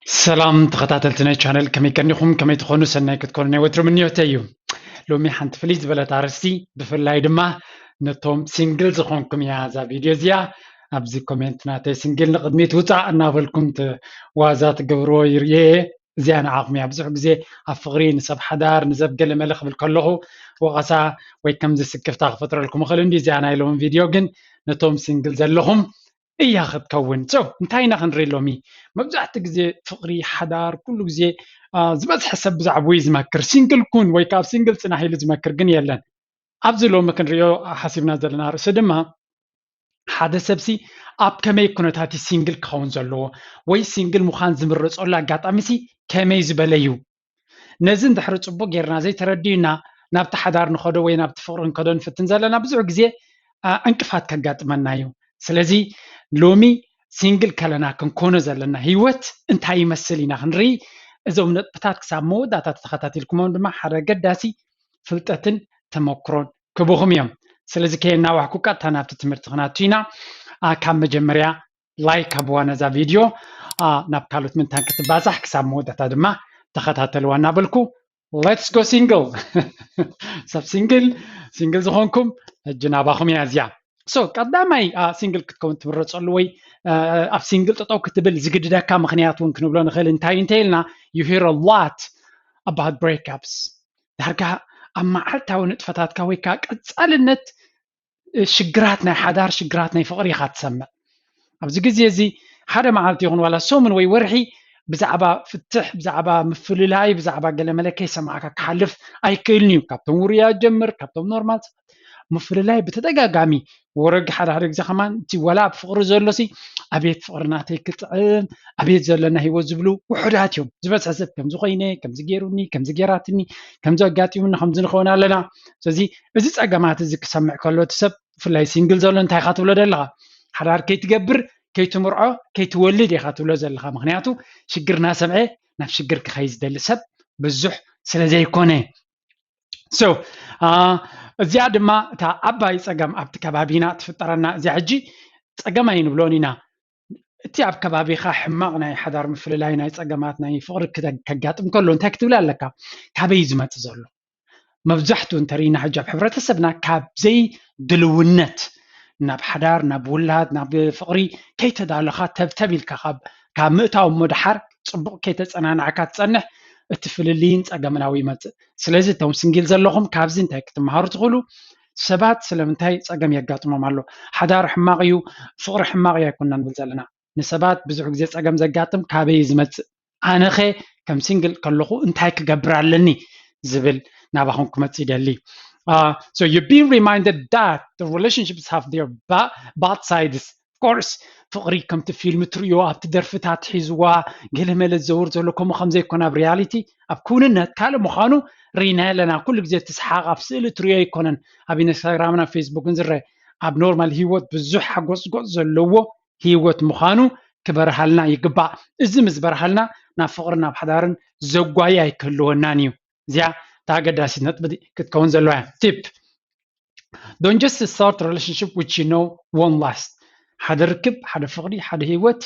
ሰላም ተኸታተልቲ ናይ ቻነል፣ ከመይ ቀኒኹም? ከመይ ትኾኑ? ሰናይ ክትኮኑ ናይ ወትሩ ምንዮተይ እዩ። ሎሚ ሓንቲ ፍልይ ዝበለት ኣርእስቲ፣ ብፍላይ ድማ ነቶም ሲንግል ዝኾንኩም እያ እዛ ቪድዮ እዚኣ። ኣብዚ ኮሜንት ናተይ ሲንግል ንቕድሚት ውፃእ እናበልኩም ት-፣ ዋዛ ትገብርዎ ይርእየ እየ። እዚኣ ንዓኹም እያ። ብዙሕ ግዜ ኣብ ፍቕሪ፣ ንሰብ ሓዳር፣ ንዘብ ገለ መለ ክብል ከለኹ ወቐሳ ወይ ከምዚ ስክፍታ ክፈጥረልኩም እኽእል እንዲ። እዚኣ ናይ ሎሚ ቪድዮ ግን ነቶም ሲንግል ዘለኹም እያ ክትከውን። So እንታይ ኢና ክንርኢ ሎሚ? መብዛሕትኡ ግዜ ፍቕሪ፣ ሓዳር፣ ኩሉ ግዜ፣ አ፣ ዝበዝሐ ሰብ ብዛዕባኡ እዩ ዝመክር። ሲንግል ኩን ወይ ከዓ ኣብ ሲንግል ጽናሕ ኢሉ ዝመክር ግን የለን። ኣብዚ ሎሚ ክንሪኦ ሓሲብና ዘለና ርእሲ ድማ ሓደ ሰብሲ ኣብ ከመይ ኩነታት እዩ ሲንግል ክኸውን ዘለዎ ወይ ሲንግል ምዃን ዝምረጸሉ ኣጋጣሚሲ ከመይ ዝበለ እዩ? ነዚ እንድሕሪ ጽቡቕ ጌርና ዘይተረዲእና ናብቲ ሓዳር ንኸዶ ወይ ናብቲ ፍቕሪ ንከዶ ንፍትን ዘለና ብዙሕ ግዜ፣ አ፣ ዕንቅፋት ከጋጥመና እዩ። ስለዚ ሎሚ ሲንግል ከለና ክንኮኖ ዘለና ህይወት እንታይ ይመስል ኢና ክንርኢ። እዞም ነጥብታት ክሳብ መወዳእታ ተተኸታቲልኩሞም ድማ ሓደ ኣገዳሲ ፍልጠትን ተመክሮን ክቡኹም እዮም። ስለዚ ከየናዋሕኩ ቀጥታ ናብቲ ትምህርቲ ክናቱ ኢና። አ፣ ካብ መጀመርያ ላይክ ሃብዋ ነዛ ቪድዮ፣ አ፣ ናብ ካልኦት ምንታን ክትባዛሕ ክሳብ መወዳእታ ድማ ተኸታተልዋ እናበልኩ let's go ሲንግል። ሰብ ሲንግል፣ ሲንግል ዝኾንኩም ሕጂ ናባኹም እያ እዚኣ። So ቀዳማይ፣ አ፣ ሲንግል ክትከውን ትምረጸሉ ወይ፣ አ፣ ኣብ ሲንግል ጠጠው ክትብል ዝግድደካ ምኽንያት እውን ክንብሎ ንኽእል። እንታይ እንተ ኢልና you hear a lot about breakups። ዳርጋ ኣብ መዓልታዊ ንጥፈታትካ ወይ ከዓ ቀጻልነት ሽግራት ናይ ሓዳር፣ ሽግራት ናይ ፍቕሪ ኢኻ ትሰምዕ። ኣብዚ ግዜ እዚ ሓደ መዓልቲ ይኹን ዋላ ሰሙን ወይ ወርሒ ብዛዕባ ፍትሕ፣ ብዛዕባ ምፍልላይ፣ ብዛዕባ ገለመለ ከይሰማዕካ ክሓልፍ ኣይክእልን እዩ። ካብቶም ውሩያት ጀምር፣ ካብቶም ኖርማል ሰባት ምፍልላይ ብተደጋጋሚ ወረግ ሓደ ሓደ ግዜ ከማን እቲ ዋላ ኣብ ፍቕሪ ዘሎሲ ኣቤት ፍቕሪ ናተይ ክጥዕም፣ ኣቤት ዘለና ህይወት ዝብሉ ውሑዳት እዮም። ዝበዝሐ ሰብ ከምዚ ኮይነ፣ ከምዚ ገይሩኒ፣ ከምዚ ገይራትኒ፣ ከምዚ ኣጋጢሙኒ፣ ከምዚ ንኸውን ኣለና። ስለዚ እዚ ጸገማት እዚ ክሰምዕ ከሎ እቲ ሰብ ብፍላይ ሲንግል ዘሎ እንታይ ኢኻ ትብሎ ዘለኻ? ሓዳር ከይትገብር፣ ከይትምርዖ፣ ከይትወልድ ኢኻ ትብሎ ዘለኻ። ምኽንያቱ ሽግር እናሰምዐ ናብ ሽግር ክኸይድ ዝደሊ ሰብ ብዙሕ ስለ ዘይኮነ። So፣ አ፣ እዚኣ ድማ እታ ዓባይ ጸገም ኣብቲ ከባቢና ትፍጠረና። እዚኣ ሕጂ ጸገም ኣይንብሎን ኢና። እቲ ኣብ ከባቢኻ ሕማቕ ናይ ሓዳር ምፍልላይ፣ ናይ ጸገማት ናይ ፍቕሪ ክተ-፣ ከጋጥም ከሎ እንታይ ክትብል ኣለካ? ካበይ እዩ ዝመጽእ ዘሎ? መብዛሕትኡ እንተሪእና ሕጂ ኣብ ሕብረተሰብና ካብ ዘይድልውነት ናብ ሓዳር፣ ናብ ውላድ፣ ናብ ፍቕሪ ከይተዳለኻ ተብተብ ኢልካ ካብ፣ ካብ ምእታው እሞ ደሓር ጽቡቕ ከይተጸናናዕካ ትጸንሕ፣ እቲ ፍልልይን ጸገምን ኣብኡ ይመጽእ። ስለዚ እቶም ሲንግል ዘለኹም ካብዚ እንታይ ክትመሃሩ ትኽእሉ? ሰባት ስለምንታይ ጸገም የጋጥሞም ኣሎ? ሓዳር ሕማቕ እዩ፣ ፍቕሪ ሕማቕ እዩ ኣይኮንና ንብል ዘለና። ንሰባት ብዙሕ ግዜ ጸገም ዘጋጥም ካበይ እዩ ዝመጽእ? ኣነኸ ከም ሲንግል ከለኹ እንታይ ክገብር ኣለኒ ዝብል ናባኹም ክመጽእ ይደሊ። Uh, so you've been reminded that the relationships have their ba-, bad sides. Of course፣ ፍቕሪ ከምቲ ፊልም ትርእዮ ኣብቲ ደርፍታት ሒዝዋ ገለመለ ዝዘውር ዘሎ ከምኡ ከም ዘይኮነ ኣብ ሪያሊቲ ኣብ ክውንነት ካልእ ምዃኑ ርኢና ኣለና። ኩሉ ግዜ እቲ ሰሓቕ ኣብ ስእሊ ትርእዮ ኣይኮነን። ኣብ ኢንስታግራምን ኣብ ፌስቡክን ዝረአ ኣብ ኖርማል ህይወት ብዙሕ ሓጎጽጎጽ ዘለዎ ህይወት ምዃኑ ክበርሃልና ይግባእ። እዚ ምስ በርሃልና ናብ ፍቕርን ናብ ሓዳርን ዘጓይ ኣይክህልወናን እዩ። እዚኣ እታ ኣገዳሲት ነጥቢ ክትከውን ዘለዋ እያ። Tip: don't just start relationship which you know won't last። ሓደ ርክብ፣ ሓደ ፍቕሪ፣ ሓደ ህይወት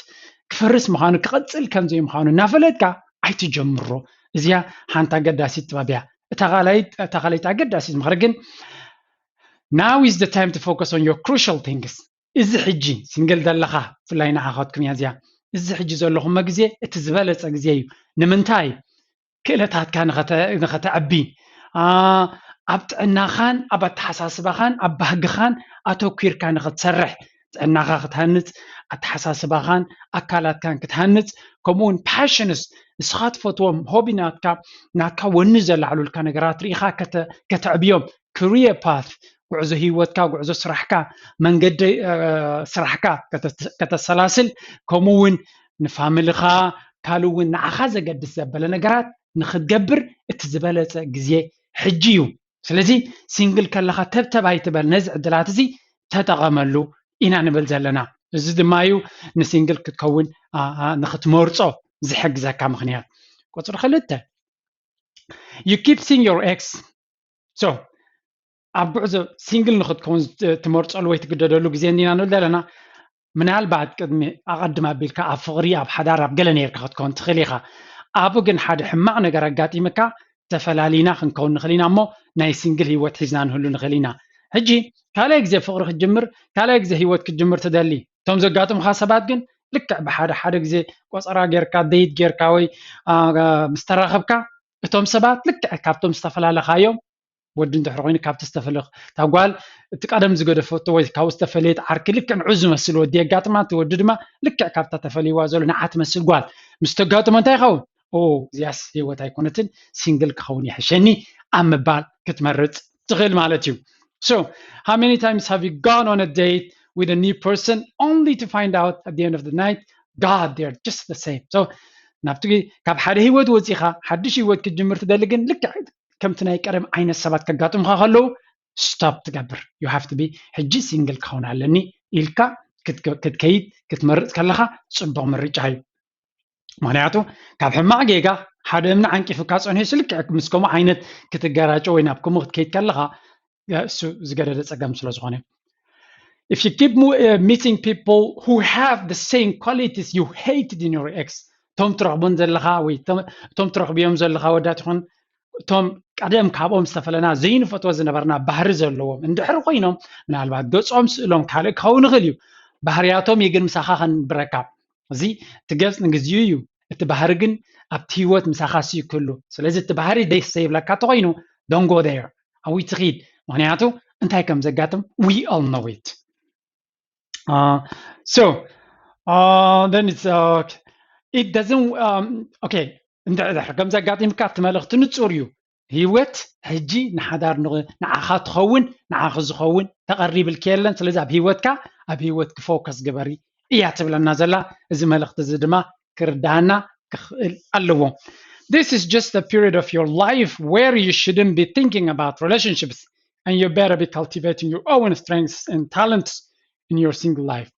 ክፈርስ ምዃኑ፣ ክቐጽል ከም ዘይምዃኑ እናፈለጥካ ኣይትጀምሮ። እዚኣ ሓንቲ ኣገዳሲት ጥበብ እያ። እታ ካልኣይት፣ እታ ካልኣይቲ ኣገዳሲት ምኽሪ ግን now is the time to focus on your crucial things። እዚ ሕጂ ሲንግል ዘለኻ ብፍላይ ንዓኻትኩም እያ እዚኣ። እዚ ሕጂ ዘለኹሞ ግዜ እቲ ዝበለጸ ግዜ እዩ። ንምንታይ? ክእለታትካ ንኸተ-፣ ንኸተዕቢ፣ አ፣ ኣብ ጥዕናኻን ኣብ ኣተሓሳስባኻን ኣብ ባህግኻን ኣተኲርካ ንኽትሰርሕ፣ ጥዕናኻ ክትሃንጽ፣ ኣተሓሳስባኻን ኣካላትካን ክትሃንጽ፣ ከምኡ እውን ፓሽንስ ንስኻ ትፈትዎም ሆቢ ናትካ፣ ናትካ ወኒ ዘላዕሉልካ ነገራት ርኢኻ ከተ-፣ ከተዕብዮም፣ ክሪየር ፓት፣ ጉዕዞ ህይወትካ፣ ጉዕዞ ስራሕካ፣ መንገዲ፣ እ፣ ስራሕካ ከተ-፣ ከተሰላስል፣ ከምኡ እውን ንፋሚልኻ፣ ካልእ እውን ንዓኻ ዘገድስ ዘበለ ነገራት ንኽትገብር እቲ ዝበለጸ ግዜ ሕጂ እዩ። ስለዚ ሲንግል ከለኻ ተብተብ ኣይትበል፣ ነዚ ዕድላት እዚ ተጠቐመሉ ኢና ንብል ዘለና። እዚ ድማ እዩ ንሲንግል ክትከውን፣ አ፣ አ፣ ንኽትመርጾ ዝሕግዘካ ምኽንያት። ቁጽሪ ክልተ፣ you keep seeing your ex። So ኣብ ጉዕዞ ሲንግል ንኽትከውን ዝ-፣ ትመርጸሉ ወይ ትግደደሉ ግዜ እንዲና ንብል ዘለና። ምናልባት ቅድሚ ኣቐድም ኣቢልካ ኣብ ፍቕሪ ኣብ ሓዳር ኣብ ገለ ነርካ ክትከውን ትኽእል ኢኻ። ኣብኡ ግን ሓደ ሕማቕ ነገር ኣጋጢምካ ተፈላሊና ክንከውን ንኽእል ኢና እሞ ናይ ሲንግል ህይወት ሒዝና ንህሉ ንኽእል ኢና። ሕጂ ካልኣይ ግዜ ፍቕሪ ክትጅምር ካልኣይ ግዜ ህይወት ክትጅምር ትደሊ እቶም ዘጋጥሙኻ ሰባት ግን ልክዕ ብሓደ ሓደ ግዜ ቆፀራ ጌርካ ደይት ጌርካ ወይ ምስ ተራኸብካ እቶም ሰባት ልክዕ ካብቶም ዝተፈላለኻዮም ወዲ እንድሕር ኮይኑ ካብቲ ዝተፈለኽ እታ ጓል እቲ ቀደም ዝገደፈቶ ወይ ካብኡ ዝተፈለየት ዓርኪ ልክዕ ንዑ ዝመስል ወዲ የጋጥማ እቲ ወዲ ድማ ልክዕ ካብታ ተፈለይዋ ዘሎ ንዓ ትመስል ጓል ምስ ተጋጥሞ እንታይ ይኸውን እዚያስ ህይወት ኣይኮነትን ሲንግል ክኸውን ይሕሸኒ ኣብ ምባል ክትመርፅ ትኽእል ማለት እዩ so how many times have you gone on a date with a new person only to find out at the end of the night God they're just the same so ናብቲ ካብ ሓደ ህይወት ወፂኻ ሓድሽ ህይወት ክትጅምር ትደሊ ግን ልክዕ ከምቲ ናይ ቀደም ዓይነት ሰባት ከጋጥሙካ ከለዉ stop ትገብር you have to be ሕጂ ሲንግል ክኸውን ኣለኒ ኢልካ ክትከይድ ክትመርፅ ከለካ ፅቡቅ ምርጫ እዩ ምክንያቱ ካብ ሕማቅ ጌጋ ሓደ እምኒ ዓንቂፉካ ፀኒሑ ስልክዕ ምስ ከምኡ ዓይነት ክትገራጨ ወይ ናብ ከምኡ ክትከይድ ከለካ እሱ ዝገደደ ፀገም ስለ ዝኾነ if you keep uh, meeting people who have the same qualities you hated in your ex እቶም ትረኽቦን ዘለኻ ወይ እቶም ትረኽብዮም ዘለኻ ወዳት ይኹን እቶም ቀደም ካብኦም ዝተፈለና ዘይንፈትዎ ዝነበርና ባህሪ ዘለዎም እንድሕር ኮይኖም ምናልባት ገፆም ስእሎም ካልእ ክኸውን ይኽእል እዩ ባህርያቶም እዩ ግን ምሳኻ ከንብረካ እዚ እቲ ገፅ ንግዚኡ እዩ እቲ ባህሪ ግን ኣብቲ ህይወት ምሳኻ ስዩ ክህሉ ስለዚ እቲ ባህሪ ደስ ዘይብለካ ተኮይኑ don't go there ኣብኡ ትኺድ ምክንያቱ እንታይ ከም ዘጋጥም we all know it uh, so uh, then it's uh, it doesn't um, okay እንድሕር ከም ዘጋጢምካ እቲ መልእኽቲ ንፁር እዩ ህይወት ሕጂ ንሓዳር ንዓኻ ትኸውን ንዓኺ ዝኸውን ተቐሪብልኪ የለን ስለዚ ኣብ ህይወትካ ኣብ ህይወትኪ ፎከስ ግበሪ እያ ትብለና ዘላ እዚ መልእኽቲ እዚ ድማ ክርዳና ክኽእል ኣለዎ This is just a period of your life where you shouldn't be thinking about relationships and you better be cultivating your own strengths and talents in your single life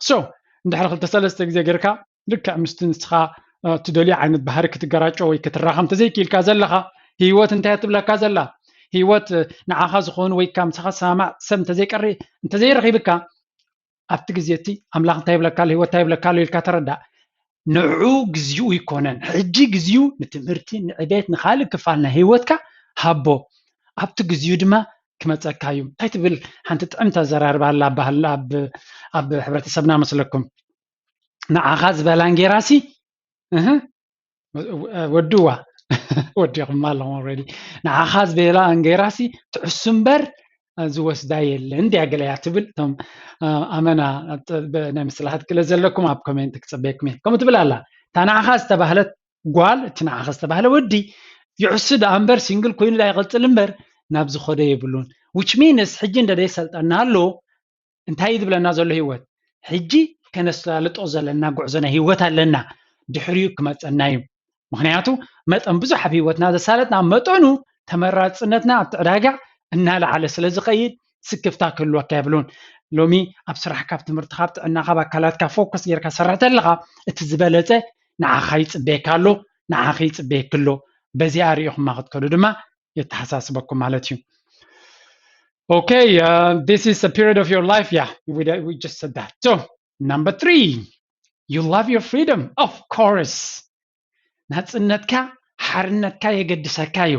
so እንድሕር ክልተ ሰለስተ ግዜ ጌርካ ልክዕ ምስቲ ንስኻ ትደልዮ ዓይነት ባህሪ ክትገራጮ ወይ ክትራኸም እንተዘይክኢልካ ዘለኻ ህይወት እንታይ ትብለካ ዘላ ህይወት ንዓኻ ዝኾኑ ወይ ካብ ምሳኻ ዝሰማማዕ ሰብ እንተዘይቀሪ እንተዘይረኺብካ ኣብቲ ግዜ እቲ ኣምላኽ እንታይ ይብለካ ኣሎ ህይወት እንታይ ይብለካ ኣሎ ኢልካ ተረዳእ ንዑ ግዜኡ ይኮነን ሕጂ ግዜኡ ንትምህርቲ ንዕቤት ንካልእ ክፋል ናይ ህይወትካ ሃቦ ኣብቲ ግዜኡ ድማ ክመፀካ እዩ እንታይ ትብል ሓንቲ ጥዕምቲ ኣዘራርባ ኣላ ባህል ኣብ ሕብረተሰብና መስለኩም ንዓኻ ዝበላ እንጌራሲ ወድዋ ወዲኹም ኣለኹም ኦልሬዲ ንዓኻ ዝበላ እንጌራሲ ትዕሱ እምበር ዝወስዳ የለን እንድያ ገለያ ትብል እቶም ኣመና ናይ ምስላሓት ክለ ዘለኩም ኣብ ኮሜንት ክፅበየኩም እየ ከምኡ ትብል ኣላ እታ ንዓኻ ዝተባህለት ጓል እቲ ንዓኻ ዝተባህለ ወዲ ይዕሱ ደኣ እምበር ሲንግል ኮይኑ ደኣ ይቐፅል እምበር ናብ ዝኸደ የብሉን which means ሕጂ እንደ ደይሰልጠና ኣሎ እንታይ እዩ ዝብለና ዘሎ ህይወት ሕጂ ከነሳልጦ ዘለና ጉዕዞ ናይ ህይወት ኣለና ድሕሪኡ ክመፀና እዩ ምክንያቱ መጠን ብዙሕ ኣብ ህይወትና ዘሳለጥና መጠኑ ተመራፅነትና ኣብቲ ዕዳጋ እናለዓለ ስለ ዝኸይድ ስክፍታ ክህልወካ የብሉን ሎሚ ኣብ ስራሕካ ኣብ ትምህርትካ ኣብ ጥዕናካ ኣብ ኣካላትካ ፎከስ ጌርካ ሰራሕ ተለካ እቲ ዝበለፀ ንዓኻ ይፅበየካ ኣሎ ንዓኺ ይፅበየኪ ኣሎ በዚኣ ሪኢኹማ ክትከዱ ድማ የተሓሳስበኩም ማለት እዩ Okay, uh, this is a period of your life. Yeah, we, we just said that. So, number three, you love your freedom. Of course. ናፅነትካ ሓርነትካ የገድሰካ እዩ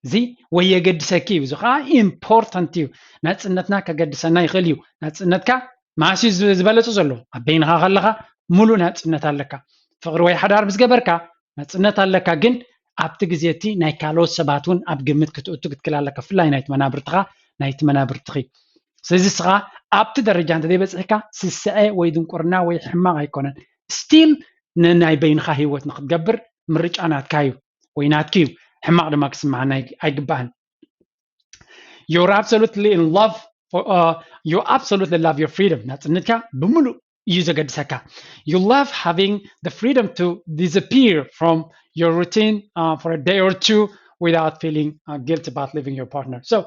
እዚ ወይ የገድሰኪ እዩ እዚ ከዓ ኢምፖርታንት እዩ ናፅነትና ከገድሰና ይኽእል እዩ ናፅነትካ ማእሲ ዝበለፁ ዘሎ ኣብ በይንኻ ከለኻ ሙሉእ ናፅነት ኣለካ ፍቕሪ ወይ ሓዳር ብዝገበርካ ናፅነት ኣለካ ግን ኣብቲ ግዜ እቲ ናይ ካልኦት ሰባት እውን ኣብ ግምት ክትእቱ ክትክል ኣለካ ብፍላይ ናይቲ መናብርትኻ ናይቲ መናብርትኺ ስለዚ ስኻ ኣብቲ ደረጃ እንተ ዘይበፅሕካ ስስዐ ወይ ድንቁርና ወይ ሕማቕ ኣይኮነን ስቲል ንናይ በይንኻ ህይወት ንክትገብር ምርጫ ናትካ እዩ ወይ ናትኪ እዩ ሕማቕ ድማ ክስምዓና ኣይግባእን You're absolutely in love for, uh, you absolutely love your freedom ናፅነትካ ብምሉእ እዩ ዘገድሰካ you love having the freedom to disappear from your routine uh, for a day or two without feeling uh, guilty about leaving your partner so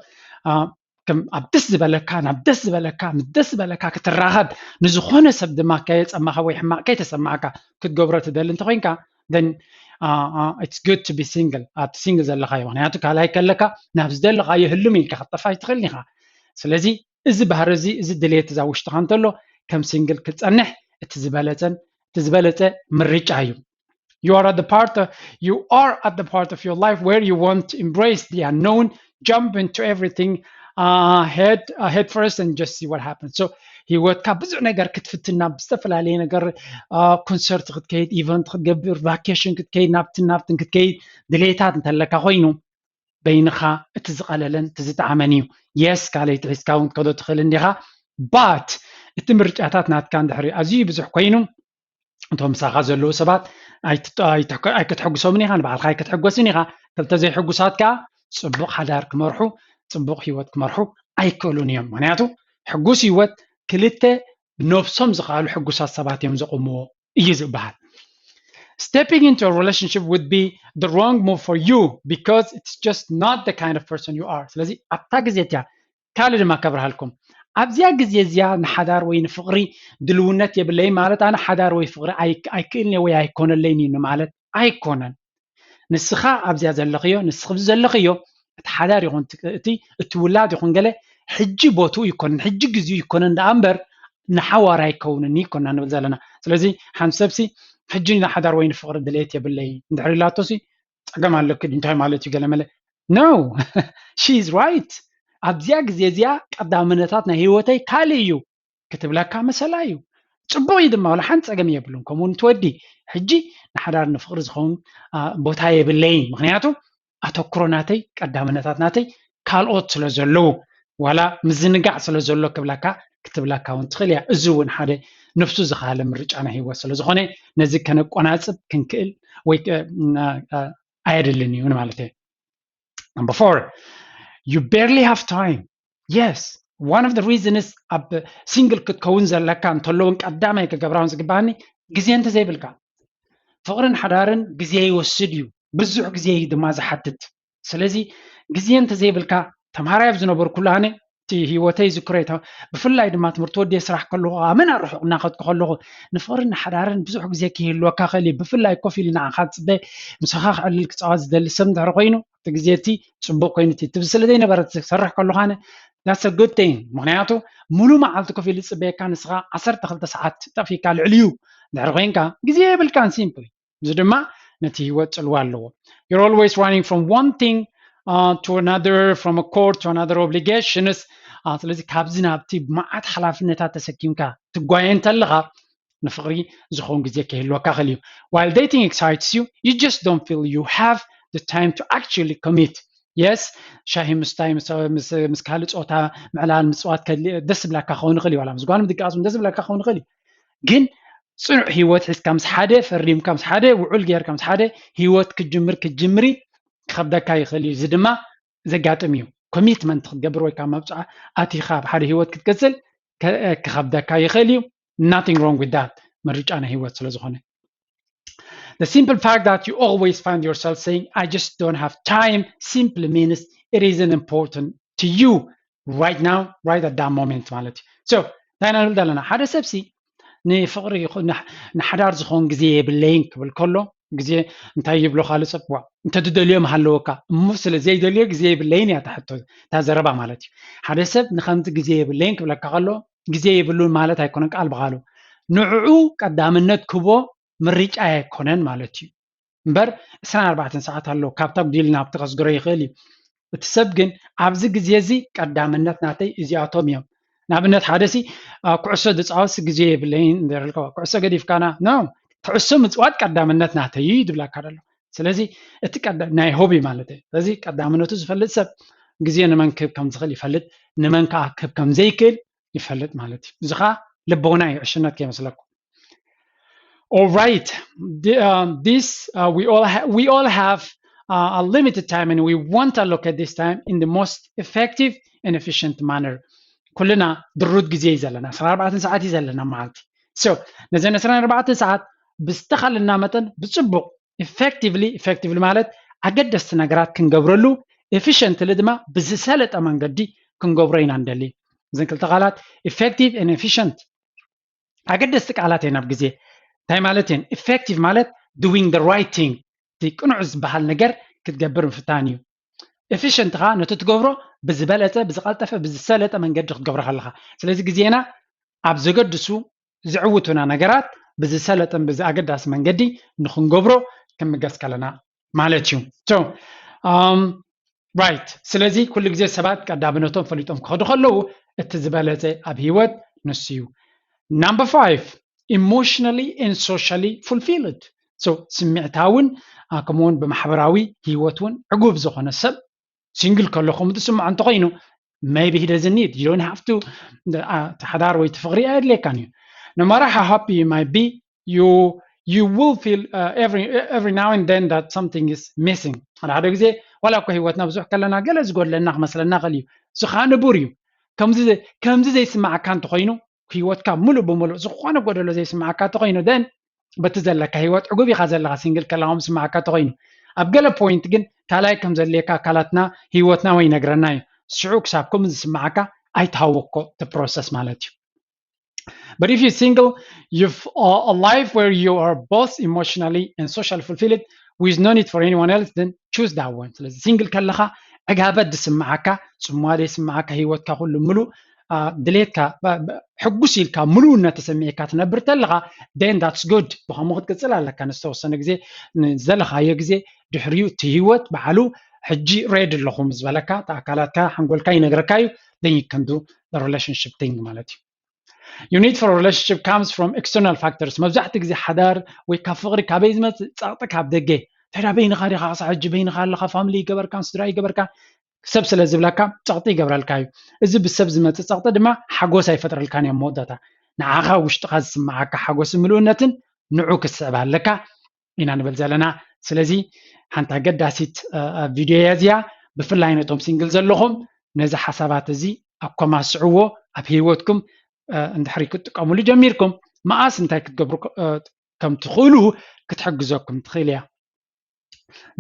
uh, ከም ኣብ ደስ ዝበለካ ናብ ደስ ዝበለካ ምስ ደስ ዝበለካ ክትራኸብ ንዝኾነ ሰብ ድማ ከየፀማኻ ወይ ሕማቕ ከይተሰማዕካ ክትገብሮ ትደሊ እንተኮይንካ then uh, uh, it's good to be single ኣብቲ ሲንግል ዘለካ እዩ ምክንያቱ ካልኣይ ከለካ ናብ ዝደለካ የህሉም ኢልካ ክትጠፋ ኣይትኽእልን ኢኻ ስለዚ እዚ ባህሪ እዚ እዚ ድሌት እዛ ውሽጥኻ እንተሎ ከም ሲንግል ክትፀንሕ እቲ ዝበለፀን እቲ ዝበለፀ ምርጫ እዩ። You are at the part of, you are at the part of your life where you want to embrace the unknown, jump into everything uh, head uh, head first and just see what happens. So ህይወትካ ብዙሕ ነገር ክትፍትና ብዝተፈላለየ ነገር ኮንሰርት ክትከይድ፣ ኢቨንት ክትገብር፣ ቫኬሽን ክትከይድ፣ ናብትን ናብትን ክትከይድ ድሌታት እንተለካ ኮይኑ በይንኻ እቲ ዝቐለለን እቲ ዝጠዓመን እዩ። የስ ካልእ ትሒዝካ እውን ክትከዶ ትኽእል እንዲኻ። ባት እቲ ምርጫታት ናትካ እንድሕሪ ኣዝዩ ብዙሕ ኮይኑ እቶም ምሳኻ ዘለዉ ሰባት ኣይክትሕግሶምን ኢኻ፣ ንባዕልኻ ኣይክትሕጎስን ኢኻ። ክልተ ዘይሕጉሳት ከዓ ፅቡቕ ሓዳር ክመርሑ፣ ፅቡቕ ህይወት ክመርሑ ኣይክእሉን እዮም። ምክንያቱ ሕጉስ ህይወት ክልተ ነብሶም ዝኸኣሉ ሕጉሳት ሰባት እዮም ዘቆምዎ እዩ ዝበሃል። Stepping into a relationship would be the wrong move for you because it's just not the kind of person you are. ስለዚ ኣብታ ግዜ እቲያ ካልእ ድማ ከብርሃልኩም ኣብዚኣ ግዜ እዚኣ ንሓዳር ወይ ንፍቕሪ ድልውነት የብለይ ማለት ኣነ ሓዳር ወይ ፍቕሪ ኣይክእልን ወይ ኣይኮነለይን እዩ ማለት ኣይኮነን። ንስኻ ኣብዚኣ ዘለኽዮ ንስኺ ዘለኽዮ እቲ ሓዳር ይኹን እቲ እቲ ውላድ ይኹን ገለ ሕጂ ቦትኡ ይኮነን ሕጂ ግዜኡ ይኮነን ደኣ እምበር ንሓዋር ኣይከውንን ይኮና ንብል ዘለና። ስለዚ ሓንቲ ሰብሲ ሕጂ ንሓዳር ወይ ንፍቕሪ ድሌት የብለይ እንድሕር ኢላቶሲ ፀገም ኣለኪ እንታይ ማለት እዩ ገለመለ። No, she is right። ኣብዚኣ ግዜ እዚኣ ቀዳምነታት ናይ ህይወተይ ካልእ እዩ ክትብለካ መሰላ እዩ። ፅቡቕ እዩ ድማ ዋላ ሓንቲ ፀገም የብሉን። ከምኡ እውን ትወዲ ሕጂ ንሓዳር ንፍቕሪ ዝኸውን ቦታ የብለይን። ምክንያቱ ኣተኩሮ ናተይ ቀዳምነታት ናተይ ካልኦት ስለ ዘለዉ ዋላ ምዝንጋዕ ስለ ዘሎ ክብለካ ክትብለካ እውን ትኽእል እያ። እዚ እውን ሓደ ነፍሱ ዝኸኣለ ምርጫ ናይ ህይወት ስለ ዝኾነ ነዚ ከነቆናፅብ ክንክእል ወይ ኣየድልን እዩ ማለት እዩ። Number four, you barely have time. Yes, one of the reasons ኣብ ሲንግል ክትከውን ዘለካ እንተለውን ቀዳማይ ክገብራውን ዝግባኒ ግዜ እንተዘይብልካ ፍቕርን ሓዳርን ግዜ ይወስድ እዩ። ብዙሕ ግዜ እዩ ድማ ዝሓትት። ስለዚ ግዜ እንተዘይብልካ ተምሃራይ ኣብ ዝነበርኩሉ ኣነ እቲ ህይወተይ ዝክረይ ብፍላይ ድማ ትምህርቲ ወዲየ ስራሕ ከለኹ ኣመና ርሑቕ እናኸድኩ ከለኹ ንፍቕርን ንሓዳርን ብዙሕ ግዜ ክህልወካ ክእል እዩ። ብፍላይ ኮፍ ኢሉ ንዓኻ ዝፅበ ምሳኻ ክዕልል ክፃወት ዝደሊ ሰብ እንድሕር ኮይኑ እቲ ግዜ እቲ ፅቡቕ ኮይኑ እቲ ትብል ስለ ዘይነበረ ትሰርሕ ከለኹ ኣነ that's a good thing። ምክንያቱ ሙሉ መዓልቲ ኮፍ ኢሉ ዝፅበየካ ንስኻ ዓሰርተ ክልተ ሰዓት ጠፊካ ልዕሊ እዩ እንድሕር ኮይንካ ግዜ የብልካን simply። እዚ ድማ ነቲ ህይወት ፅልዋ ኣለዎ። You're always running from one thing uh, to another, from a court to another obligations. ስለዚ ካብዚ ናብቲ ብመዓት ሓላፍነታት ተሰኪምካ ትጓየ እንተለኻ ንፍቕሪ ዝኸውን ግዜ ከይህልወካ ክእል እዩ። While dating excites you, you just don't feel you have the time to actually commit. Yes, ሻሂ ምስታይ ምስ ካልእ ፆታ ምዕላል ምፅዋት ደስ ዝብለካ ክኸውን ይኽእል እዩ። ዋላ ምስ ጓል ምድቃስ ደስ ዝብለካ ክኸውን ይኽእል እዩ። ግን ፅኑዕ ህይወት ሒዝካ ምስ ሓደ ፈሪምካ ምስ ሓደ ውዑል ጌርካ ምስ ሓደ ህይወት ክጅምር ክትጅምሪ ክኸብደካ ይኽእል እዩ። እዚ ድማ ዘጋጥም እዩ። ኮሚትመንት ክትገብር ወይ ካብ መብፅዓ ኣቲኻ ኣብ ሓደ ህይወት ክትቅፅል ክኸብደካ ይኽእል እዩ። Nothing wrong with that። ምርጫ ናይ ህይወት ስለ ዝኾነ The simple fact that you always find yourself saying I just don't have time simply means it isn't important to you right now, right at that moment ማለት እዩ። So እንታይ ኢና ንብል ዘለና ሓደ ሰብሲ ንፍቕሪ ንሓዳር ዝኸውን ግዜ የብለይን ክብል ከሎ ግዜ እንታይ ይብሎ ካልእ ሰብ ዋ እንተ ትደልዮ ምሃለወካ እሞ ስለ ዘይደልዮ ግዜ የብለይን እያ ታሕቶ እታ ዘረባ ማለት እዩ። ሓደ ሰብ ንከምቲ ግዜ የብለይን ክብለካ ከሎ ግዜ የብሉን ማለት ኣይኮነን ቃል ብቃሉ ንዕኡ ቀዳምነት ክቦ ምርጫ ኣይኮነን ማለት እዩ። እምበር ዕስራን ኣርባዕተን ሰዓት ኣለዎ ካብታ ጉዲልና ኣብቲ ከስግሮ ይኽእል እዩ። እቲ ሰብ ግን ኣብዚ ግዜ እዚ ቀዳምነት ናተይ እዚኣቶም እዮም። ንኣብነት ሓደ ሲ ኩዕሶ ዝፃወት ግዜ የብለይን እንተልካ ኩዕሶ ገዲፍካና no ኩዕሶ ምፅዋት ቀዳምነት ናተይ እዩ ዝብለካ ዘሎ። ስለዚ እቲ ናይ ሆቢ ማለት እዩ። ስለዚ ቀዳምነቱ ዝፈልጥ ሰብ ግዜ ንመን ክህብ ከም ዝኽእል ይፈልጥ፣ ንመን ከዓ ክህብ ከም ዘይክእል ይፈልጥ ማለት እዩ። እዚ ከዓ ልቦና እዩ፣ ዕሽነት ከይመስለኩም። All right, the, um, this uh, we all ha- we all have uh, a limited time, and we want to allocate this time in the most effective and efficient manner. ኩልና ድሩት ግዜ እዩ ዘለና፣ ዕስራን ኣርባዕተን ሰዓት እዩ ዘለና መዓልቲ። So ነዘን ዕስራን ኣርባዕተን ሰዓት ብዝተኻለና መጠን ብፅቡቕ effectively፣ effectively ማለት ኣገደስቲ ነገራት ክንገብረሉ፣ efficiently ድማ ብዝሰለጠ መንገዲ ክንገብሮ ኢና ንደሊ። እዘን ክልተ ቃላት effective and efficient ኣገደስቲ ቃላት እየን ኣብ ግዜ። እንታይ ማለት እየን? Effective ማለት doing the right thing፣ እቲ ቅኑዕ ዝበሃል ነገር ክትገብር ምፍታን እዩ። Efficient ከዓ ነቲ ትገብሮ ብዝበለፀ፣ ብዝቐልጠፈ፣ ብዝሰለጠ መንገዲ ክትገብሮ ከለኻ። ስለዚ ግዜና ኣብ ዘገድሱ ዝዕውቱና ነገራት ብዝሰለጠን ብዚ ኣገዳሲ መንገዲ ንክንገብሮ ክንምገስ ከለና ማለት እዩ። So, um, right። ስለዚ ኩሉ ግዜ ሰባት ቀዳምነቶም ፈሊጦም ክኸዱ ከለዉ እቲ ዝበለጸ ኣብ ህይወት ንሱ እዩ። Number five, emotionally and socially fulfilled። So ስምዕታውን ከምኡውን ብማሕበራዊ ህይወት እውን ዕጉብ ዝኾነ ሰብ ሲንግል ከለኹም ዝስምዖ እንተኾይኑ maybe he doesn't need, you don't have to ሓዳር ወይ ትፍቕሪ ኣየድልየካን እዩ። No matter how happy you might be, you you will feel uh, every every now and then that something is missing። ሓደ ሓደ ግዜ ዋላ እኮ ህይወትና ብዙሕ ከለና ገለ ዝጎድለና ክመስለና ክእል እዩ። እዚ ከዓ ንቡር እዩ። ከምዚ ከምዚ ዘይስማዓካ እንተኮይኑ ህይወትካ ሙሉእ ብሙሉእ ዝኾነ ጎደሎ ዘይስማዓካ እንተኮይኑ then በቲ ዘለካ ህይወት ዕጉብ ኢኻ ዘለኻ ሲንግል ከለኻ ዝስማዓካ እንተኮይኑ። ኣብ ገለ point ግን ካልኣይ ከም ዘድልየካ ኣካላትና ህይወትና ወይ ይነግረና እዩ። ሽዑ ክሳብ ከምኡ ዝስማዓካ ኣይትሃውኮ እቲ process ማለት እዩ። But if you're single, you've uh, a life where you are both emotionally and socially fulfilled with no need for anyone else, then choose that one. ስለዚ ሲንግል ከለኻ ዕጋበት ዝስምዓካ፣ ጽምዋ ዘይስምዓካ፣ ህይወትካ ኩሉ ምሉእ ድሌትካ ሕጉስ ኢልካ ምሉእነት ተሰሚዕካ ትነብር ተለኻ then that's good። ብኸምኡ ክትቅጽል ኣለካ ንዝተወሰነ ግዜ ንዘለኻዮ ግዜ። ድሕሪኡ እቲ ህይወት ባዕሉ ሕጂ ሬድ ኣለኹ ምስ በለካ እቲ ኣካላትካ ሓንጎልካ ይነግረካ እዩ። Then you can do the relationship thing ማለት እዩ። You need for relationship comes from external factors። መብዛሕትኡ ግዜ ሓዳር ወይ ካብ ፍቕሪ ካበይ ዝመጽእ? ጸቕጢ ካብ ደገ። እንታይ ደኣ በይንኻ ዲኻ ክሳዕ ሕጂ በይንኻ ኣለኻ፣ ፋሚሊ ይገበርካን ስድራ ይገበርካን ሰብ ስለ ዝብለካ ጸቕጢ ይገብረልካ እዩ። እዚ ብሰብ ዝመጽእ ጸቕጢ ድማ ሓጎስ ኣይፈጥረልካን እዮም መወዳእታ። ንዓኻ ውሽጥኻ ዝስምዓካ ሓጎስን ምሉእነትን ንዑ ክትስዕብ ኣለካ ኢና ንብል ዘለና። ስለዚ ሓንቲ ኣገዳሲት ቪድዮ እያ እዚኣ። ብፍላይ ነቶም ሲንግል ዘለኹም ነዚ ሓሳባት እዚ ኣኮማስዕዎ ኣብ ህይወትኩም እንድሕሪ ክትጥቀምሉ ጀሚርኩም መኣስ እንታይ ክትገብሩ ከም ትኽእሉ ክትሕግዘኩም ትኽእል እያ።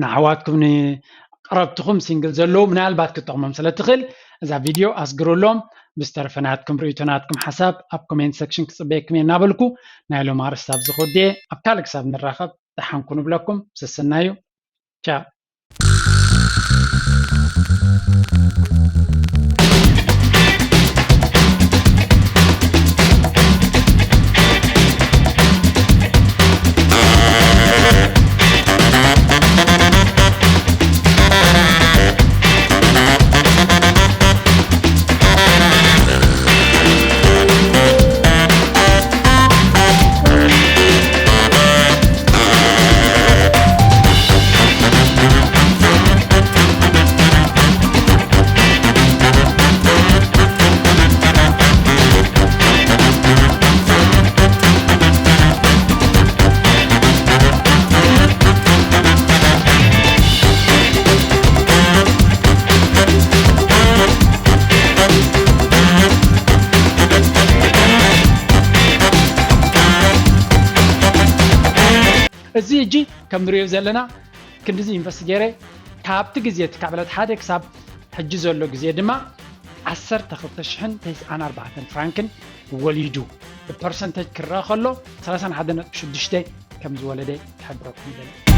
ንኣሕዋትኩም ንቀረብትኹም ሲንግል ዘለዉ ምናልባት ክትጠቕሞም ስለ ትኽእል እዛ ቪድዮ ኣስግሩሎም። ብዝተረፈ ናትኩም ርእይቶ ናትኩም ሓሳብ ኣብ ኮሜንት ሰክሽን ክጽበየኩም እየ እናበልኩ ናይ ሎም ኣርእስቲ ኣብዚ ክወድየ። ኣብ ካልእ ክሳብ ንራኸብ ደሓንኩ ንብለኩም። ሰሰናዩ። ቻው። እዚ ሕጂ ከም ንሪኦ ዘለና ክንድዚ ኢንቨስት ገይረ ካብቲ ግዜ እቲ ካብ ዕለት ሓደ ክሳብ ሕጂ ዘሎ ግዜ ድማ ዓሰርተ ክልተ ሽሕን ተስዓን ኣርባዕተን ፍራንክን ወሊዱ ብፐርሰንተጅ ክረአ ከሎ ሰላሳን ሓደን ነጥቢ ሽዱሽተ ከም ዝወለደ ክሕብረኩም ይደሊ።